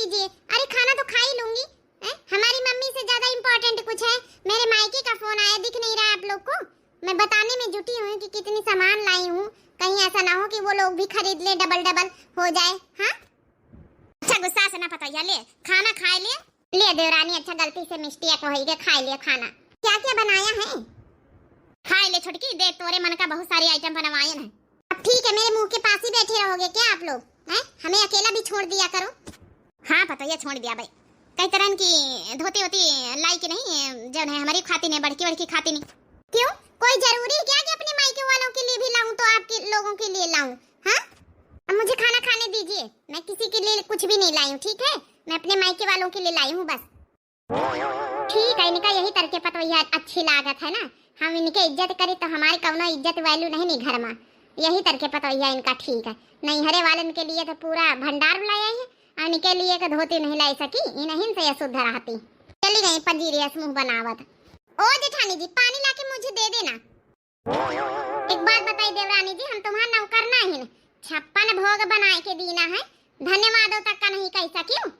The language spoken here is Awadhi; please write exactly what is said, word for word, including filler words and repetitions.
लीजिए। अरे, खाना तो खा ही लूंगी। हैं? हमारी मम्मी से ज्यादा इंपॉर्टेंट कुछ है? मेरे मायके का फोन आया, दिख नहीं रहा है आप लोग को? मैं बताने में जुटी हुई कि कितनी सामान लाई हूँ, कहीं ऐसा ना हो कि वो लोग भी खरीद ले, डबल डबल हो जाए। हाँ, अच्छा, गुस्सा से ना पतोहिया, ले खाना खाए ले। ले देवरानी, अच्छा गलती से मिस्टेक हो गई, खाए ले खाना। क्या क्या बनाया है? खाए ले छोटकी, देख तोरे मन का बहुत सारे आइटम बनवाए हैं। अब ठीक है, मेरे मुंह के पास ही बैठे रहोगे क्या आप लोग? हैं, हमें अकेला भी छोड़ दिया करो। हाँ पतोहिया, छोड़ दिया भाई। कई तरह की धोती होती लाई कि नहीं, जो है हमारी खाती नहीं, बड़की बड़की खाती नहीं। क्यों, कोई जरूरी है क्या कि अपने मायके वालों के लिए भी लाऊं तो आपके लोगों के लिए लाऊं? हाँ, अब मुझे खाना खाने दीजिए, मैं किसी के लिए कुछ भी नहीं लाई हूँ, ठीक है? मैं अपने मायके वालों के लिए लाई हूँ बस। ठीक है, इनका यही तरके पतोहिया अच्छी लागत है ना, हम इनके इज्जत करी तो हमारी कौनो इज्जत वैल्यू नहीं नी घर में। यही तरके पतोहिया इनका ठीक है। नैहरे वालन के लिए तो पूरा भंडार बुलाया है, और इनके लिए एक धोती नहीं लाई सकी, इन्हीं से अशुद्ध रहती। चली गई पंजीरी अस मुंह बनावत। ओ जेठानी जी, पानी लाके मुझे दे देना। एक बात बताई देवरानी जी, हम तुम्हार नौकर ना हिन, छप्पन भोग बनाए के दीना है, धन्यवादों तक का नहीं कह सकियो।